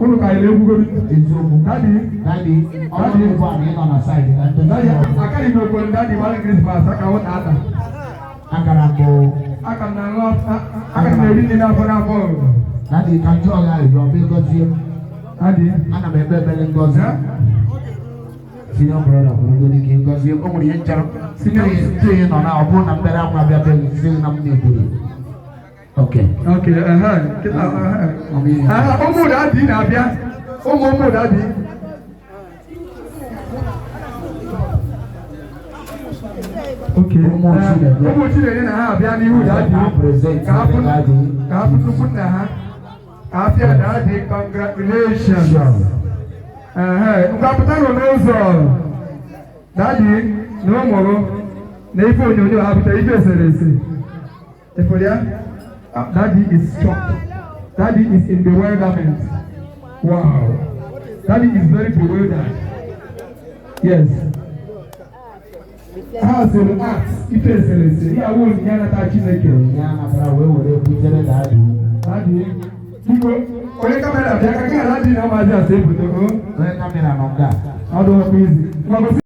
Unu ka anyị na-egwugoro. Eziokwu. Daddy. Daddy, ọ bụrụ ugbu a na ị nọ na side na ndozi Daddy, ọrụ. Akaghị m ekwe daddy mara Christmas aka ọ na-ada. Agara m bụ Aka m na-aṅụ, aka m na-eri nri n'afọ n'afọ. Daddy, ka njọ ya arịrịọ bụ ịgọzie m. Daddy. Ana m ekpe ekpere ngọzi. Eh? Senior brother kwuru ngodi ka ịgọzie m. O nwere ihe nchọrọ. Senior nọ na ọ bụrụ na mbere akwa bịa be gị sị na m na-eburu. Okay. Okay, ehe, kịta, ehe. Ehe, ụmụ daddy na-abịa. Ụmụ ụmụ daddy. Okay. Ụmụ Chineke. Ụmụ Chineke na ha abịa n'ihu daddy. Ha present Ka afụ daddy. Ka afụ nnukwu nna ha. Ka afịa daddy, congratulations. Sure. Ehe, ngwa pụtanụ n'ụzọ. Daddy na ụmụ na ife onyonyo ha pụtara ife eserese. Ịfụrụ ya? Ah, Daddy is shocked. Daddy is in bewilderment. Wow. Daddy is very bewildered. Yes. Ha sịrị art ife eserese ya awụ onyinye anata Chineke. Onyinye a natara wee were butere daddy. Daddy, biko, onye camera bịa ka gị na daddy na ụmụazị ase foto. Onye camera nọ nga. Ọ dị ọkụ izi. Ngwa gosi.